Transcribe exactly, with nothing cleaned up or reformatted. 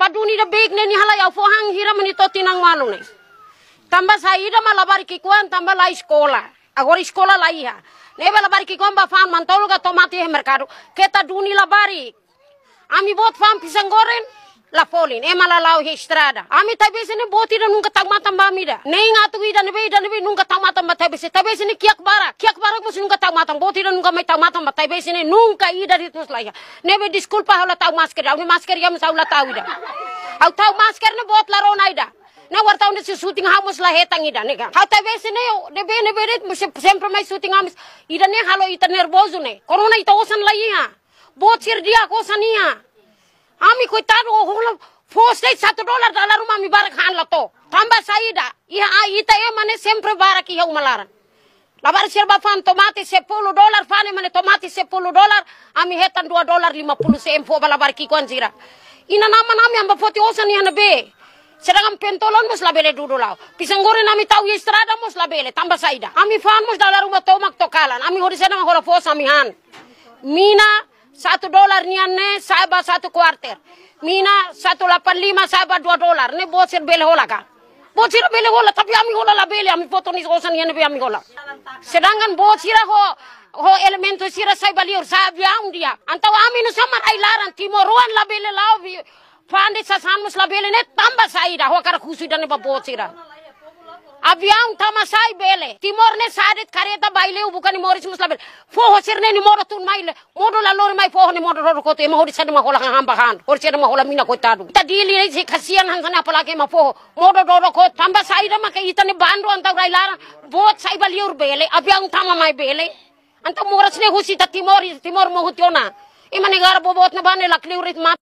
Duni ida beik ne'e nia halai, ha'u fó han hira mak nia to'o tinan ualu ne'e. Tanba saida mak labarik ki'ikoan, tanba la eskola. Agora eskola la iha. Ne'ebé labarik ki'ikoan bá fa'an manu-toluk ka tomate iha merkadu. Keta duni labarik. Ami boot fa'an pisang goreng, la folin, ema la la'o iha estrada. Ami Taibesi ne'e boot ida nunka tau matan ba ami ida. Nein atu ida ne'ebé, ida ne'ebé nunka tau matan ba Taibesi. Taibesi ne'e kiak barak, kiak barak mós nunka tau matan. Boot ida nunka mai tau matan ba Taibesi ne'e, nunka ida de'it mós la iha. Ne'ebé deskulpa ha'u la tau masker, ha'u-nia masker iha mós ha'u la tau ida. Ha'u tau masker ne'e boot la rona ida. Ne'e warta onde se shooting ha'u mós la hetan ida ne'e kan. Ha'u Taibesi ne'e, ne'ebé, ne'ebé de'it mós sempre mai shooting ha'u mós. Ida ne'e halo ita nervozu ne'e. Korona ita osan la iha. Boot sira di'ak osan iha. Ami koitadu, o hola, fó sei satu dolar dala ruma ami barak han la to'o. Tanba saida, iha ai ita ema ne'e sempre barak iha uma laran. Labarik sira bá fa'an tomate sepuluh dolar, fa'an ema nia tomate sepuluh dolar, ami hetan dua dolar lima puluh sen fó ba labarik ki'ikoan sira. Inan-aman ami, ami bá foti osan iha ne'ebé. Sedangkan pentolan mós labele dudu la'o. Pisang goreng ami tau iha estrada mós labele, tanba saida. Ami fa'an mós dala ruma tomak to'o kalan. Ami hodi saida mak hola fó osan ami han. Mina satu dolar nian ne'e sa'e ba satu kuarter. Mina satu delapan lima sa'e ba dua dolar. Ne'e boot sira bele hola ka? Boot sira bele hola, tapi ami hola labele, ami foti nia osan iha ne'ebé ami hola. Sedangkan boot sira ho, ho elementu sira sai ba liur, sa'e aviaun di'ak. Entaun ami nusá mak rai-laran, timoroan labele la'o bi-, fa'an de'it sasán mós labele ne'e tanba saida, ha'u hakarak husu ida ne'e ba boot sira. Aviaun tama sai bele. Timor ne'e sa'e de'it kareta Baileu buka Nimoris mós labele. Foho sira ne'e nia modo tun mai le. Modo la lori mai foho ne'e modo dodok hotu. Ema hodi saida mak hola han ba han. Hodi saida mak hola mina koitadu. Ita Dili ne'e sei kasian hanesan ne'e apalagi ema foho. Modo dodok hotu. Tanba saida mak ita ne'e bandu entaun rai-laran. Boot sai ba liur bele. Aviaun tama mai bele. Entaun moras ne'e husi ita Timor, Timor mohu tiha ona. Ema negara boboot ne'ebá ne'e lakleur de'it mat.